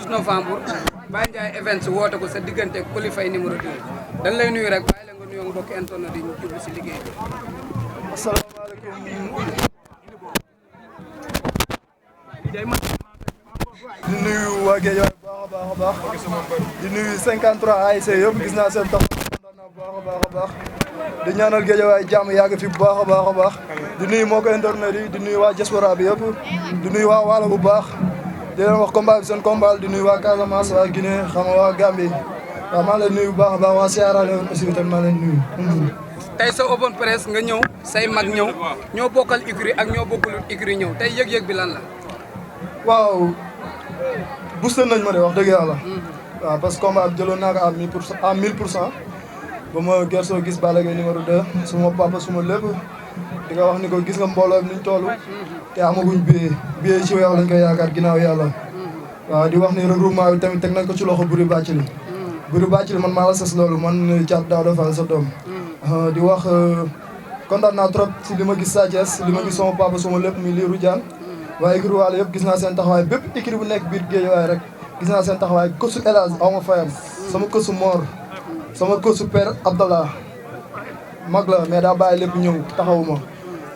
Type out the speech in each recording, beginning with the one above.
12 novembre Baye Ndiaye Events woote ko sa diggante Coly Faye numéro 2 dañ lay nuyu rek bàyyi la nga nuyoo mbokki internet di ñu jublu si liggéey bi. asalaamaaleykum. di nuyu waa Guédiawaye bu baax a baax di nuyu 53 ASC yëpp gis naa seen taxawaay bu baax a baax di ñaanal Guédiawaye jàmm yàgg fi bu baax a baax di nuyu moo ko internet yi di nuyu waa diaspora bi yëpp di nuyu waa Waalo bu baax di leen wax combat bi seen combat di nuyu waa Casamance waa Guinée xam nga waa Gambie waaw maa leen nuyu bu baax a baax waa Sierra Leone aussi tamit maa leen nuyu. tey sa open press nga ñëw say mag ñëw ñoo bokkal écurie ak ñoo bokkul écurie ñëw tey yëg-yëg bi lan la. waaw boosté nañ ma de wax dëgg yàlla. waaw parce que combat bi jëloon naa ko à 1000% ba ma gersoo gis Balla Gaye numéro 2 suma papa suma lépp di nga wax ni ko gis nga mbooloo bi niñ toll te amaguñ billet ci weex lañ koy yaakaar ginnaaw yàlla. waaw di wax ni regroupement bi tamit teg nañ ko ci loxo Buri Bàccili. Buri Bàccili man maa la sas loolu man Thiat Daouda Fall sa doom. di wax kontaan naa trop si li ma gis Sa Thiès li ma gis sama papa suma lépp muy Lirou Diane. waaye écurie Waalo yëpp gis naa seen taxawaay bépp écurie bu nekk biir Guédiawaye rek gis naa seen taxawaay kësu El Hadj aw ma fayam sama kësu Mor sama kësu Père Abdallah mag la mais daa bàyyi lépp ñëw taxawuma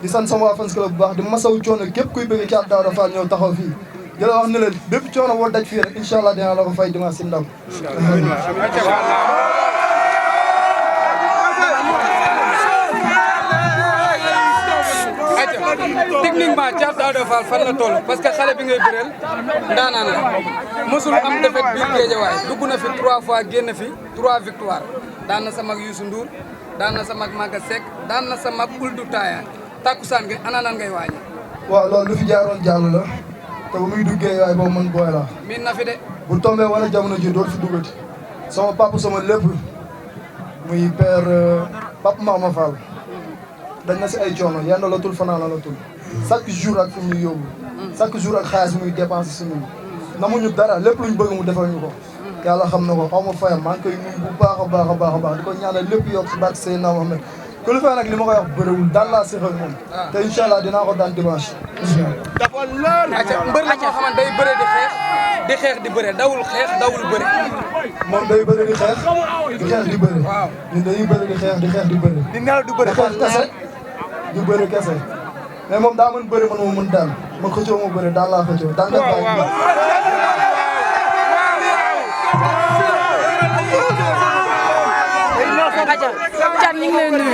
di sant sama waa fans club bu baax di masaw coono képp kuy bëgg Thiat Daouda Fall ñëw taxaw fii di la wax ne leen bépp coono boo daj fii rek incha allah dinaa la ko fay dimanche si ndam. techniquement Thiat Daouda Fall fan la toll parce que xale bi ngay bëreel ndaanaan la mosul am défaite biir Guédiawaye dugg na fi 3 fois génn fi 3 victoires daan na sa mag Youssou Ndour daan na sa mag Maga Seck daan na sa mag Ould Taya takkusaan gi ana lan ngay waañi. waaw loolu lu fi jaaroon jàll la te bu muy dugg Guédiawaye boobu man booy la. miin na fi de. bu tombé wala jamono ji dootu fi duggati sama papa sama lépp muy père Papa Mama Fall. dañ na si ay coono yàlla la tul fanaan la tul chaque jour ak fu muy yóbbu chaque jour ak xaalis muy dépensé si ñun namuñu dara lépp luñ bëgg mu defal ñu ko yàlla xam na ko xaw ma fayam maa ngi koy nuyu bu baax a baax di ko ñaanal lépp yokk si barke Seydina Mohamed Coly Faye nag li ma koy wax bëriwul daal laa séxal moom te incha allah dinaa ko daan dimanche dafa leer mbër la moo xamante day bëre di xeex di bëre dawul xeex dawul bëre moom day bëri di xeex di bëre ñun dañuy bëri di xeex di bëre di nelaw di bëre xeex kese du bëri kese mais moom daa mën bëri man moo mën daan ma xëccoo ma bëri daan laa xëccoo daan def bàyyi Thiat ñu ngi lay nuyu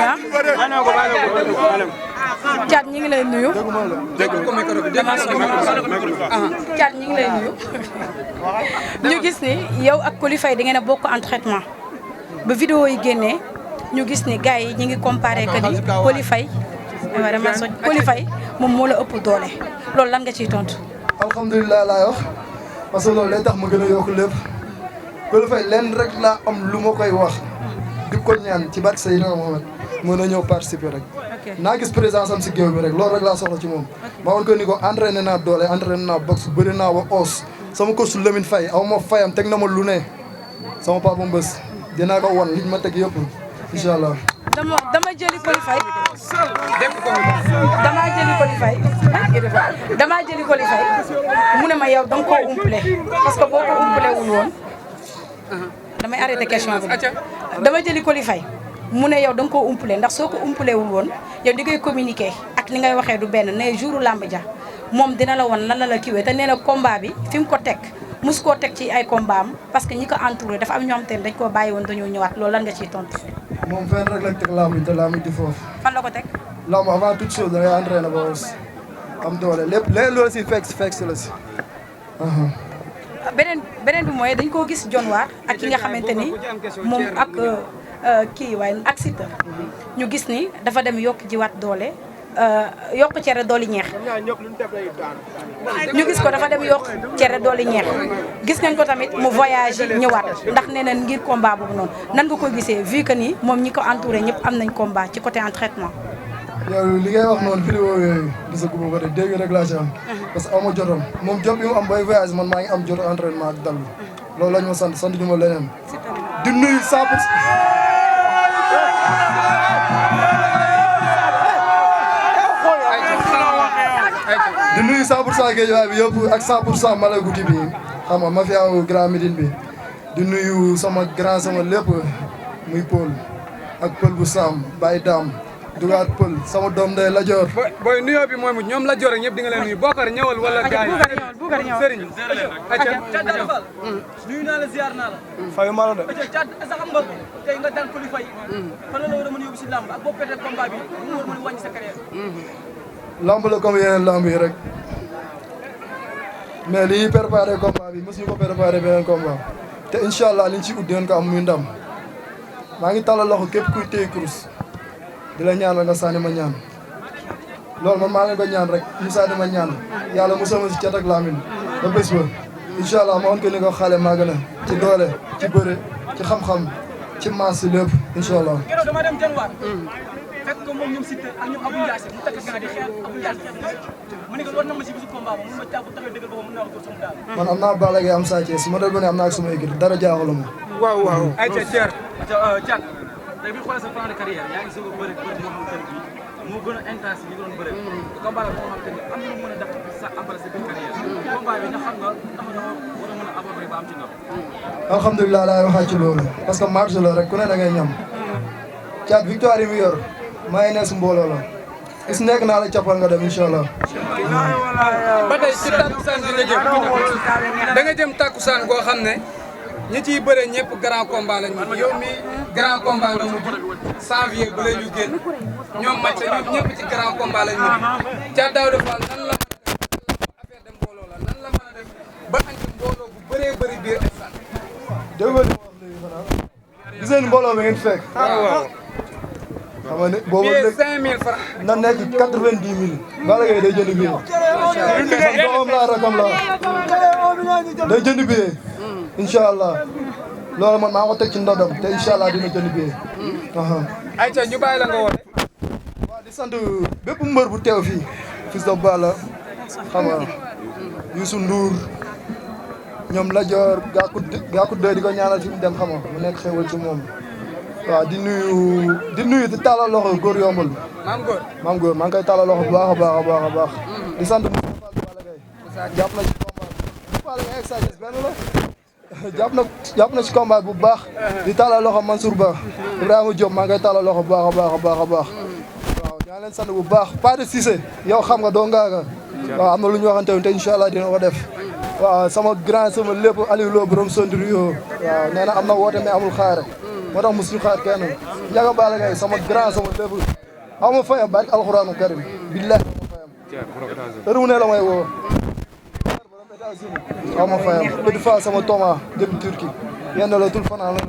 Thiat ñu ngi lay nuyu. Thiat ñu ngi lay nuyu. ñu gis ni yow ak Coly Faye da ngeen a bokk entraînement ba vidéo yi génnee ñu gis ni gars yi ñu ngi comparé que ni Coly Faye vraiment Coly Faye moom moo la ëpp doole loolu lan nga ciy tontu. alhamdulilah laay wax parce que loolu day tax ma gën a yokk lépp Coly Faye lenn rek laa am lu ma koy wax di ko ñaan ci barke Seydina Mohamed mën a ñëw participer rek naa gis présence am si géew bi rek loolu rek laa soxla ci moom ma woon ko ni ko entraîné naa doole entraîné naa boxe bëri naa ba os sama coach Lamine Faye aw ma fayam teg na ma lu ne sama papa mbës dinaa ko wan liñ ma teg yëpp incha allah dama jëli Coly Faye damaa jëli Coly Faye mu ne ma yow danga koo umpale parce que boo ko umpale wul woon damay arrêté question bi dama jëli Coly Faye mu ne yow danga koo umpale ndax soo ko umpale wul woon yow di ngay communiquer ak ni ngay waxee du benn ne jouru làmb ja moom dina la wan lan la kiiwee te nee na combat bi fi mu ko teg mus koo teg ci ay combat am parce que ñi ko entouré dafa am ñoo xam te ne dañ koo bàyyi woon dañoo ñëwaat loolu lan nga ciy tontu. moom fenn rek lañ teg làmb te làmb di foofu. fan la ko teg. làmb avant toute chose da ngay entraîné ba wës am doole lépp léegi loolu si fekk si la si. beneen bi mooy dañ koo gis John Waar ak ki nga xamante ni moom ak kii waaye ak Siteu ñu gis ni dafa dem yokk jiwaat doole yokk cere dooli ñeex ñu gis ko dafa dem yokk cere dooli ñeex gis nañ ko tamit mu voyage ñëwaat ndax nee na ngir combat boobu noonu nan nga ko gisee vu que ni moom ñi ko entouré ñëpp am nañ combat ci côté entraînement. yow li ngay wax noonu vidéo yooyu gisaguma ko de dégg rek laa ci am parce que aw ma jotoon moom jot bi mu am bay voyage man maa ngi am jot entraînement ak dallu loolu lañ ma sant ñu ma leneen di nuyu 100%. di nuyu 100% Guédiawaye bi yëpp ak 100% Malay Gouti bi xam nga mafia wu Grand Médine bi di nuyu sama grand sama lépp muy Paul ak Paul bu Sam Baye Dam dugaat Paul sama doom day Lajor. booy nuyoo bi mooy ñoom Lajor ak ñëpp di nga leen nuyu Bokar ñëwal wala gars yi Serigne Thiat nuyu naa la ziar naa la. fayu ma la de. Thiat sax xam nga tey nga daan Coly Faye. fan la war a mën a yóbbu si làmb ak boo perte combat bi mu war a mën a wàññi sa carrière. lamb la comme yeneen lamb yi rek mais li ñuy préparé combat bi mosuñu ko préparé beneen combat te incha allah liñ ci ut dinañ ko am muy ndam maa ngi tàllal loxo képp kuy téye kurus di la ñaan nga sànni ma ñaan loolu man maa leen ko ñaan rek mu sànni ma ñaan yàlla musal ma si cat ak laamin ba bés ba incha allah ma woon ko ni ko xale maa gën a ci doole ci bëre ci xam-xam ci maas si lépp incha allah. keroog dama dem Janwaar. fekk ko moom ñoom Siteu ak ñoom Abou Ndiassé mu takk gànnaar di xeex Abou Ndiassé mu ne ko war na ma si bisu combat ba mun ma jàpp taxaw dëggal boobu mun naa ko sama daal. man am naa Balla Gaye am Sa Thiès su ma doon am naa ak sama équipe dara jaaxaluma. waaw ayca Thier. Thiat tey bi xoolee sa plan de carrière yaa ngi soog a bëre bëre moom tey bii moo gën a intense yi nga doon bëre. combat la boo xamante ni am na lu mën a def sa après sa biir carrière. combat bi ndax xam nga ndax dafa war a mën a aborder ba am ci ndam. alhamdulilah laay waxaat ci loolu parce que marge la rek ku ne da ngay ñam. Thiat victoire yi mu yor maa ngi ne si mbooloo la is nekk naa la cappal nga dem incha allah. ba tey ci takkusaan bi nga jëm da nga jëm takkusaan goo xam ne ñi ciy bëre ñëpp grand combat lañ mujj yow mi grand combat nga mujj janvier ba la ñu génn ñoom match ñoom ñëpp ci grand combat lañ mujj Thiat Daouda Fall nan la mën a def affaire de mbooloo la nan la mën a def ba andi mbooloo bu bëree bëri biir stade. dégg nga li ma wax léegi xanaa gis ngeen mbooloo bi ngeen fekk. waaw xam nga ne boobu léegi 5000 francs na nekk 90 000. Balla Gaye day jënd billet. man doomam laa rakam laa day jënd billet. incha allah loolu man maa ko teg ci ndodam te incha allah dina jënd billet. ayca ñu bàyyi la nga woote. waaw di sant bépp mbër bu teew fii Fils de Balla xam nga Youssou Ndour ñoom Lajor Gakou doy di ko ñaanal fi mu dem xam nga mu nekk xewal ci moom. waaw di nuyu di tàllal loxo góor yombul. maam góor maa ngi koy tàllal loxo bu baax a baax a baax a baax. di sant bu baax Balla Gaye jàpp na ci combat bi Balla Gaye ak Sa Thiès benn la jàpp na ci combat bu baax. di tàllal loxo Mansour Ba Ibrahima Diop maa ngi koy tàllal loxo bu baax a baax a baax a baax. waaw ñaa leen sant bu baax pas de Cissé yow xam nga doo ngaaga. waaw am na lu ñu waxante woon te incha allah dina ko def. waaw sama grand sama lépp Aliou Lo borom Sondrio waaw nee na am na woote mais amul xaar moo tax mosuñu xaar kenn Ndiaga Balla Gaye sama grand sama lépp aw ma fayam barke alxuraanu karim billahi aw ma fayam heure mu ne la may woo aw ma fayam Petit Fall sama Thomas depuis Turquie yenn la tul fanaan la